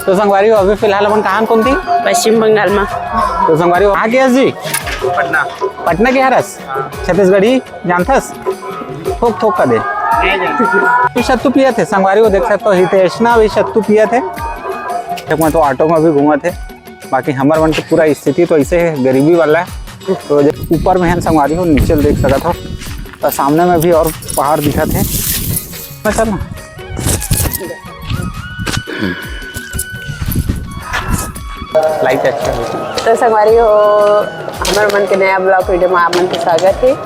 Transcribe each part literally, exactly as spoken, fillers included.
तो संगवारी हो, अभी फिलहाल अपन कहाँ कुंती? पश्चिम बंगाल में। तो संगवारी हो, कहाँ के हस जी? पटना। पटना के हरस? हाँ। छत्तीसगढ़ी जानथस? थोक थोक का दे। नहीं जानते। अभी सत्तू पियत हे संगवारी हो, देख सकते हो हितेशना अभी सत्तू पियत हे। एक मैं तो ऑटो में भी घूमत हे, बाकी हमर मन के पूरा स्थिति तो ऐसे है, गरीबी वाला है। तो जे ऊपर में है संगवारी हो, नीचे देख सकत हो, तो सामने में भी और पहाड़ दिखत है। मैं चल ना। लाइट अच्छा है। तो संगवारी हो, हमर मन के नया ब्लॉग वीडियो में आप मन के स्वागत है।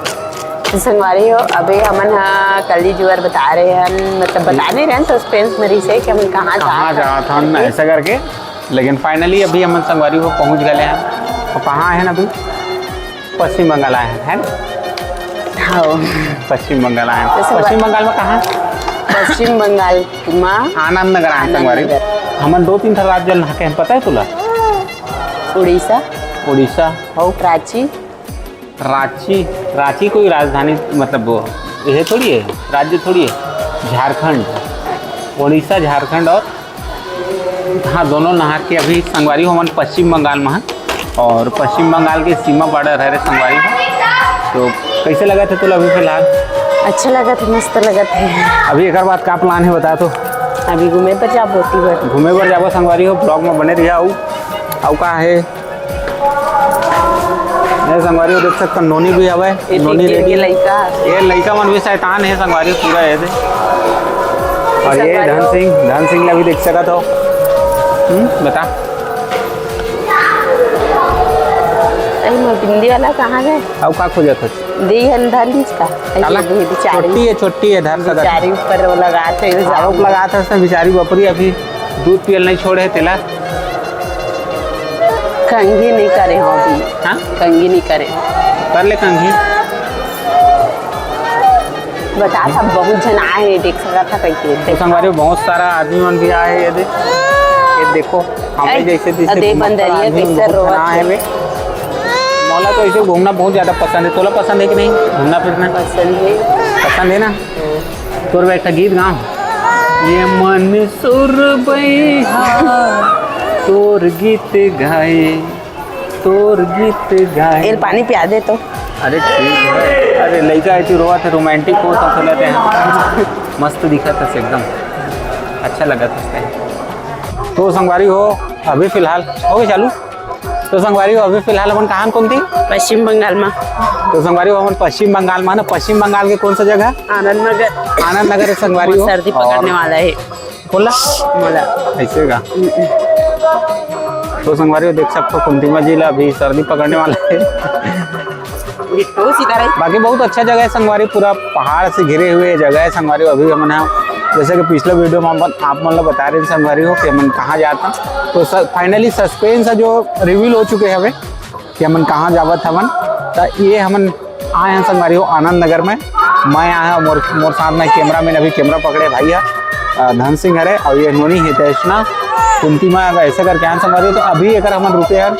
तो संगवारी हो, अभी हमन हा कली जुवर बता रहे हैं, मतलब बता नहीं रहे हैं, सस्पेंस में रही से कि हमन कहाँ कहाँ जात हन। जात हन, ऐसा करके। लेकिन finally अभी हमन संगवारी हो पहुँच गए हैं। तो कहाँ है ना अभी? पश्चिम बंगाल आए हैं, है ना? हाँ। पश्चिम बंगाल आए हैं। तो संगवा- पश्चिम बंगाल में कहाँ? पश्चिम बंगाल में आनंद नगर आए हैं आनंद संगवारी। नगर। हमन दो तीन ठो राज्य नहा के हैं, पता है तुला? उड़ीसा। उड़ीसा। और रांची। रांची, रांची कोई राजधानी, मतलब वो, ये थोड़ी है, राज्य थोड़ी है। झारखंड, उड़ीसा, झारखंड और, हाँ, दोनों नहा के अभी संगवारी हो हमन पश्चिम बंगाल में हैं और पश्चिम बंगाल के सीमा बॉर्डर है रे संगवारी हो। तो कैसे लगत हे तुला अभी फिलहाल? अच्छा लगत हे, मस्त लगत हे। अभी एक बात का प्लान है बता तो। अभी घूमे पर जाबो ओती बर। घूमे बर जाबो संगवारी हो, ब्लॉग में बने रहिया। अउ, अउ का है? ये संगवारी हो देख सकते हो, नोनी भी हवे, ये नोनी पिंकी के रेडी। लइका। ये लइका मन भी शैतान है संगवारी, पूरा ये दे। और ये संगवारी धन हो। सिंह, धन सिंह ला भी देख सकत हो। हम्म, बता। अरे, मोर बिंदी वाला कहाँ गए? अउ का खोजत हो? दे हन धन इसका। ऐसे काला? दे बिचारी। छोटी है, छोटी है, धर सकत। बिचारी ऊपर वो लगात है, आरोप लगात है, उसने बिचारी बपरी अभी दूध पियल नहीं छोड़े है तेला। कंघी नहीं करे हो अभी। हाँ? कंघी नहीं करे। कर ले कंघी। बता, सब बहुत झन आए हैं, देख सकत था कैसे। तो संगवारी, बहुत सारा आदमी मन भी आए हैं, ये दे, ये देखो, हमें ऐ, जैसे तैसे अदे घूमत बंदरिया आदमी कैसे बहुत झन रोवत आए हैं है। बे। मोला तो ऐसे घूमना बहुत ज्यादा पसंद है। तोला पसंद है कि नहीं घूमना फिरना? पसंद है। पसंद है ना? तोर एक ठा गीत गाओ। ये मन सुरबैहा तोर गीत गाए, तोर गीत गाए। एल पानी पिया दे तो। अरे ठीक है। अरे लइका ऐसी रोवत है, रोमांटिक हो तो सुनते हैं। मस्त दिखत है एकदम, अच्छा लगत है। तो संगवारी हो, अभी फिलहाल हो गए चालू। तो संगवारी हो, अभी फिलहाल अपन कहाँ कुंती? पश्चिम बंगाल में। तो संगवारी हो, अपन पश्चिम बंगाल में ना, पश्चिम बंगाल के कौन सा जगह? आनंद नगर। आनंद नगर है संगवारी हो। सर्दी और पकड़ने वाला है। बोला? बोला। ऐसे का? हम्म। तो संगवारी हो, देख सकते हो, कुंतीमा जी ला अभी सर्दी पकड़ने वाला है। ये तो सीधा रही। बाकी बहुत अच्छा जगह है संगवारी, पूरा पहाड़ से घिरे हुए जगह है संगवारी। अभी हमन ह, जैसे कि पिछले वीडियो में अपन आप मन ला बता रहे थे संगवारी हो कि हमन कहाँ जाता, तो स-, finally सस्पेंस है जो रिवील हो चुके हवे कि हमन कहाँ जावत हवन। त ये हमन आए हैं संगवारी हो आनंद नगर में। मैं आया हूँ, मोर, मोर साथ में कैमरा मैन, अभी कैमरा पकड़े भाई है, अ, धन सिंह हरे, और ये नोनी हितेशना, कुंतीमा ऐसे करके आए हैं संगवारी हो। तो अभी एकर हमन रुके हैं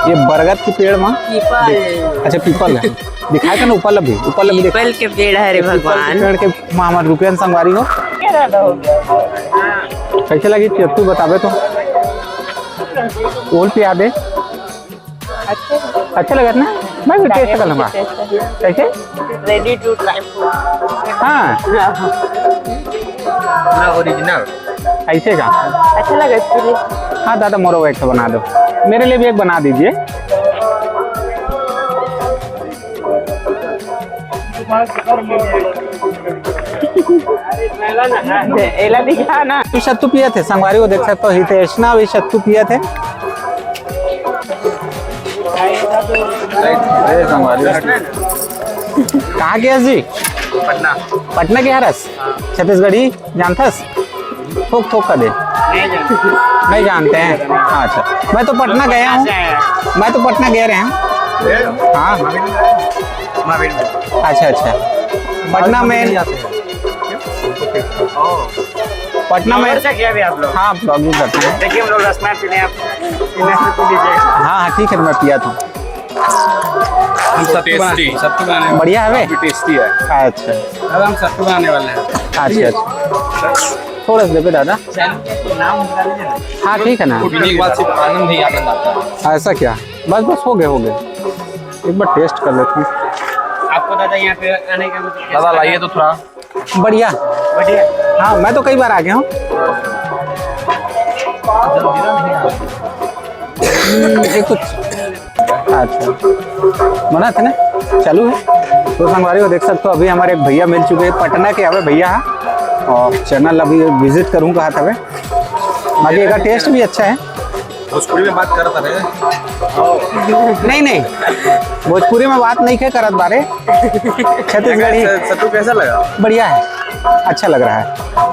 ये बरगद के पेड़ में। पीपल। देख, अच्छा पीपल है, दिखाए था ना ऊपर लभी, ऊपर लभी देख। पीपल के पेड़ है रे पीपल के भगवान। पेड़ के मामा रुपया संगवारी हो। कैसे लगी तू बताबे तो? ओल पिया दे। अच्छा लगत ना? मैं भी टेस्ट कर लूँगा। कैसे? Ready to try food। हाँ। पूरा ओरिजिनल। ऐसे का? अच्छा लगत पूरी। हाँ दादा, मोरो एक ठो बना दो, मेरे लिए भी एक बना दीजिए। एला दिखा ना। तू सत्तू पियत हे, संगवारी हो देख सकते हो, हितेशना भी सत्तू पियत हे। अरे संगवारी हो। कहाँ के हस जी? पटना। पटना के हरस? छत्तीसगढ़ी जानथस? थोक थोक का दे। नहीं जानते। नहीं जानते हैं? हाँ, अच्छा। मैं तो पटना गया हूँ। मैं तो पटना गया रहे हूँ। हाँ। महावीर में। अच्छा, अच्छा। पटना में। पटना में। से किया भी आप लोग? हाँ, ब्लॉगिंग करते हैं। देखिए, हम लोग रसना पीने आप, पीने से पी लीजिएगा। हाँ, हाँ, ठीक है, मैं पिया था। हम सत्तू बना-, टेस्टी। सत्तू बनाने वाले बढ़िया है बे? काफी टेस्टी है। अच्छा। अब हम सत्तू बनाने वाले हैं। अच्छा, अच्छा। थोड़ा सा देबे दादा। हाँ, ठीक है ना। पीने के बाद सिर्फ आनंद ही आनंद आता है। ऐसा क्या? बस, बस, हो गए, हो गए। एक बार टेस्ट कर लेते हैं। आपको दादा यहाँ पे आने का मतलब कैसा दादा, लाइए लगा? तो थोड़ा। बढ़िया। बढ़िया। हाँ, मैं तो कई बार आ गया हूँ। हम्म, एक तो अच्छा, बना थे ना, चालू है। तो संगवारी हो, देख सकते हो, अभी हमारे एक भैया मिल चुके हैं, पटना के हवे भैया, और चैनल अभी विजिट करूँ कहा था। बाकी एकर टेस्ट भी अच्छा है। भोजपुरी में बात करत रहे। नहीं, नहीं, भोजपुरी में बात नहीं के करत बारे। छत्तीसगढ़ी। सत्तू कैसा लगा? बढ़िया है, अच्छा लग रहा है।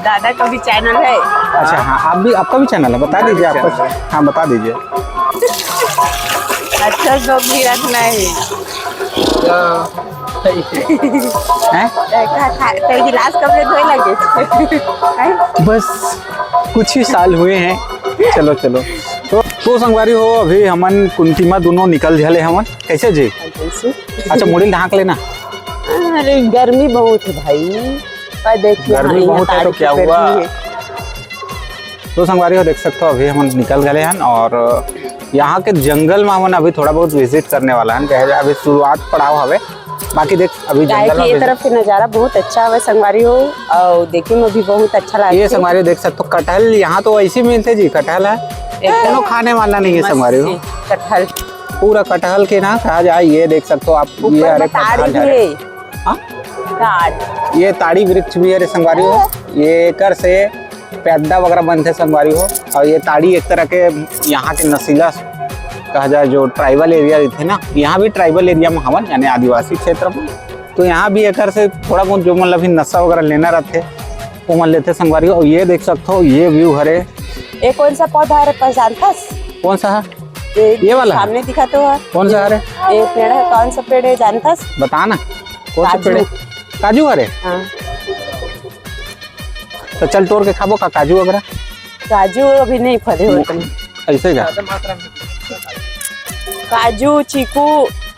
दादा का भी चैनल है। अच्छा, हाँ, आप भी, आपका भी चैनल है, बता दीजिए आपका। हाँ, बता दीजिए। अच्छा, सब भी रखना है। हैं? ए, का, का, कई गिलास कब ले धोए लगे? हैं? बस कुछ ही साल हुए हैं। चलो, चलो। तो, तो संगवारी हो, अभी हमन कुंतिमा दोनों निकल झले हमन। कैसे जी? कैसे? अच्छा, मुड़ी ढांक लेना। अरे, गर्मी बहुत है भाई। और देखिए, गर्मी हाँ, बहुत है, तो तारीफ क्या हुआ? गर्मी है। तो संगवारी हो, देख सकते हो, अभी हमन निकल गए हैं और यहाँ के जंगल में हमन अभी थोड़ा बहुत विजिट करने वाला है। कहे जाए, अभी शुरुआत पड़ाव हवे, बाकी देख, अभी काहे जंगल कि में ये भी तरफ के नजारा बहुत अच्छा हवे संगवारी हो, और देखे में भी बहुत अच्छा लगथे। ये संगवारी हो, देख सकते हो, कटहल यहाँ तो ऐसे ही मिलथे जी, कटहल है, एकदम कोनो खाने वाला नहीं है मस्त संगवारी हो। से कटहल। पूरा कटहल के ना कहा जाए, ये देख सकते हो आप, ये ऊपर हरे में ताड़ी कटहल भी हरे। है। हाँ? ताड़। ये ताड़ी वृक्ष भी है रे संगवारी हो, ये एकर से पैदा वगैरह बनथे संगवारी हो। और ये ताड़ी एक तरह के यहाँ के नशीला कहा जाए, जो ट्राइबल एरिया रहिथे ना, यहाँ भी ट्राइबल एरिया में हवन, यानी आदिवासी क्षेत्र में, तो यहाँ भी एकर से थोड़ा बहुत जो मतलब भी नशा वगैरह लेना रहथे, वो मन लेथे संगवारी हो। और ये देख सकते हो, ये व्यू हरे। ये कौन सा पौधा हरे, पहचानथस? कौन सा है? ये ये वाला? सामने दिखा तो है। कौन सा हरे? ये पेड़ है, कौन सा पेड़ है जानथस? बता ना, कौन सा पेड़ है? काजू। काजू हरे? हाँ। तो चल तोड़ के खाबो का काजू वगैरह? काजू अभी नहीं फले हो इतने। ऐसे का? काजू, चीकू,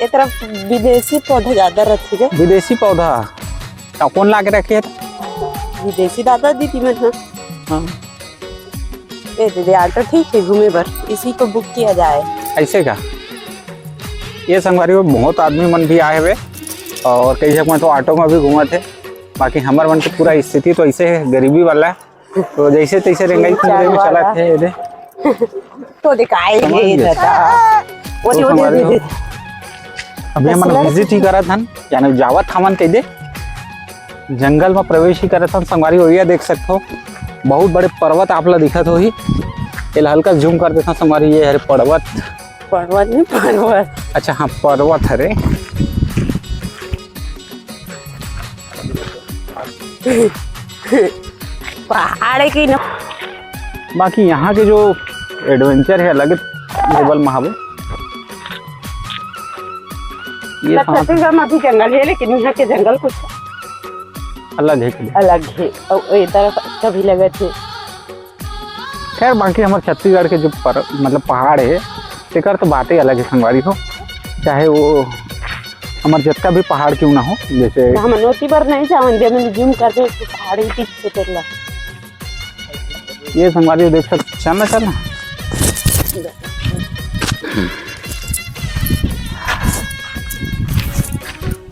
ये तरफ विदेशी पौधा ज्यादा रहथे क्या? विदेशी पौधा? तो कौन ला के रखे है? विदेशी दादा दीदी मन, हाँ। हाँ। ए दीदी, ऑटो ठीक है घूमे बर, इसी को बुक किया जाए। ऐसे का? ये संगवारी हो, बहुत आदमी मन भी आए हुए और कई जगह में तो ऑटो में भी घूमत है, बाकी हमर मन के पूरा स्थिति तो ऐसे है, गरीबी वाला है, तो जैसे तैसे रेंगाई तीन चार खुंदे में वाला। चलत है, ये दे। तो दिखाई समझ नहीं गए। दादा। वो तो नहीं, वो नहीं, संगवारी नहीं, हो, नहीं। अभी हमन बस विजिट ही करत हन, यानी जावत हमन कह दे, जंगल में प्रवेश ही करत हन। संगवारी हो, ये देख सकते हो, बहुत बड़े पर्वत आप ला दिखत होही। ये ला हल्का जूम कर देता संगवारी, ये हरे पर्वत। पर्वत नहीं, पर्वत। अच्छा हाँ, पर्वत हरे। पहाड़ है कि न? बाकी यहाँ के जो एडवेंचर है अलग लेवल में हवे। ये मतलब कहाँ छत्तीसगढ़ में भी जंगल है, लेकिन यहाँ के जंगल कुछ अलग है। अलग है। और ये तरफ कभी लगे थे। खैर, बाकी हमर छत्तीसगढ़ के जो पर-, मतलब पहाड़ है, तेकर तो बात ही अलग है संगवारी हो, चाहे वो हमर जतका भी पहाड़ क्यों ना हो, जैसे हम नोती बर नहीं जावन दे, मैंने जूम कर दे, तो पहाड़ ही पीछे तेरला। ये संगवारी हो, देख सकते, चलना, चलना।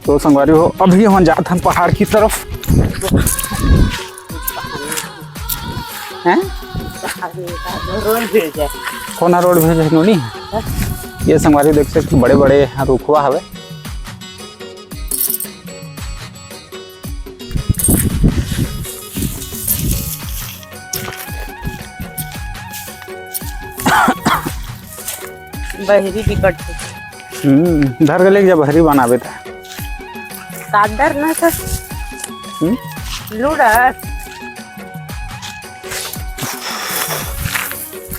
तो संगवारी हो, अभी हम जात हन पहाड़ की तरफ। हैं? रोड भेजे। कौन रोड भेजे नोनी? ये संगवारी देख सकते, बड़े बड़े रुखवा हवे। बहरी बिकट। हम्म, धर के लेके जा, बहरी बनाबे त। कादर ना सर। हम्म? लूड़ा।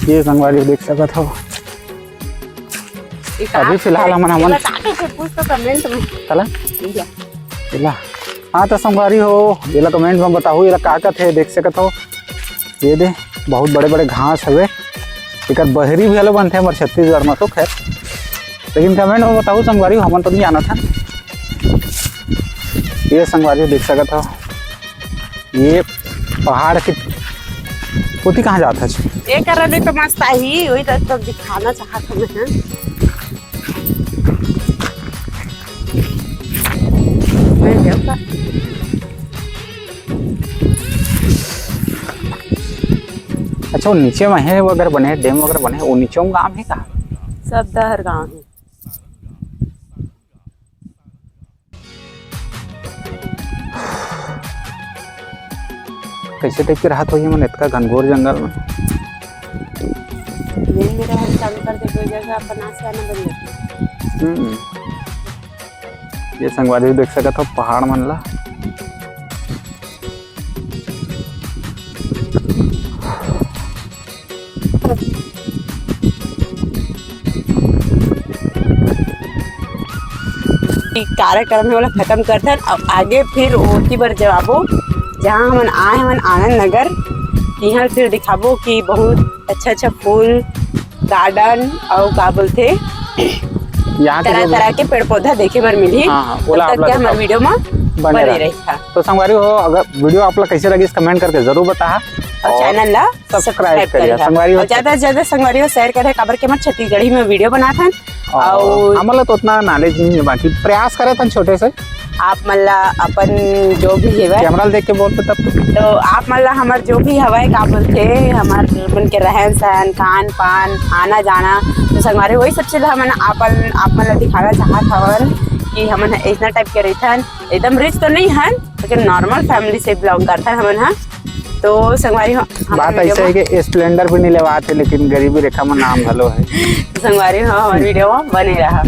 ये संगवारी देख सकत हो। अभी फिलहाल हमन, हमन एला काटे के पूछ तो कमेंट में। चला? ठीक है। एला। हाँ, तो संगवारी हो, एला कमेंट में बताओ, एला का कथे, देख सकत हो। ये दे, बहुत बड़े-बड़े घास हवे। एकर बहरी भी घलो बनथे हमर छत्तीसगढ़ में तो, खैर। लेकिन कमेंट में बताओ संगवारी हो, हमन तो नहीं जानत हन। ये संगवारी हो, देख सकत हो, ये पहाड़ के ओती कहाँ जात हस? ये करने तो मस्त आही, वही तो, तो दिखाना चाहत हूँ मैं। मैं जाऊँगा। अच्छा, वो नीचे में हे, वो अगर बने, डैम वगैरह बने, वो नीचे में गाँव हे का? सब डहर गाँव हे। कैसे टाइप के रहत होही मन इतका घनघोर जंगल में? ये मेरा हर काम कर दे, कोई जगह अपन आशियाना बन जाता। हम्म। ये संगवारी हो देख सकत हो पहाड़ मन ला। कार्यक्रम हे ओला खतम करथन, अब आगे फिर ओती बर जवाबो, जहाँ हमन आए हवन आनंद नगर, इहाँ फिर दिखाबो कि बहुत अच्छा अच्छा फूल, गार्डन अउ का बोलथे, यहाँ के तरह जो तरह के पेड़ पौधा देखे बर मिलही। हाँ, हाँ, तब ओला आप तक लोग के हमर वीडियो में बने बने रहो। रहिहा। तो संगवारी हो, अगर वीडियो आप लोग कैसे लगी, कमेंट करके जरूर बताहा। और और चैनल ला सब्सक्राइब सब्सक्राइब करिहा। करिहा। संगवारी हो, और ज्यादा से ज्यादा संगवारी हो शेयर करे, काबर के हमर छत्तीसगढ़ी में वीडियो बनाथन। और और हमन ला तो उतना नॉलेज नहीं है, बाकी प्रयास करे थन छोटे से। आप मन ला अपन जो भी हेवय, कैमरा देख के बोलते तब तो। तो आप मन ला हमर जो भी हवय, का बोलथे, हमर मन के रहन सहन, खान पान, आना जाना, तो संगवारी वही सब चीज हमन अपन आप मन ला दिखाना चाहत हवन कि हमन ह इतना टाइप के रहिथन। एकदम रिच तो नहीं हन, लेकिन नॉर्मल फैमिली से बिलोंग करथन हमन ह। तो संगवारी हो, हमर बात वीडियो ऐसा है में कि स्प्लेंडर भी नहीं लेवात है, लेकिन गरीबी रेखा में नाम घलो है। तो संगवारी हो, हमर वीडियो में बने रहा।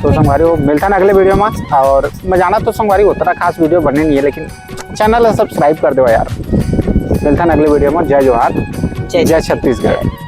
तो संगवारी हो, मिलथन अगले वीडियो में। और मैं जाना तो संगवारी उतना खास वीडियो बने नहीं है, लेकिन चैनल ला सब्सक्राइब कर देवा यार। मिलथन अगले वीडियो में। जय जोहार, जय जय छत्तीसगढ़।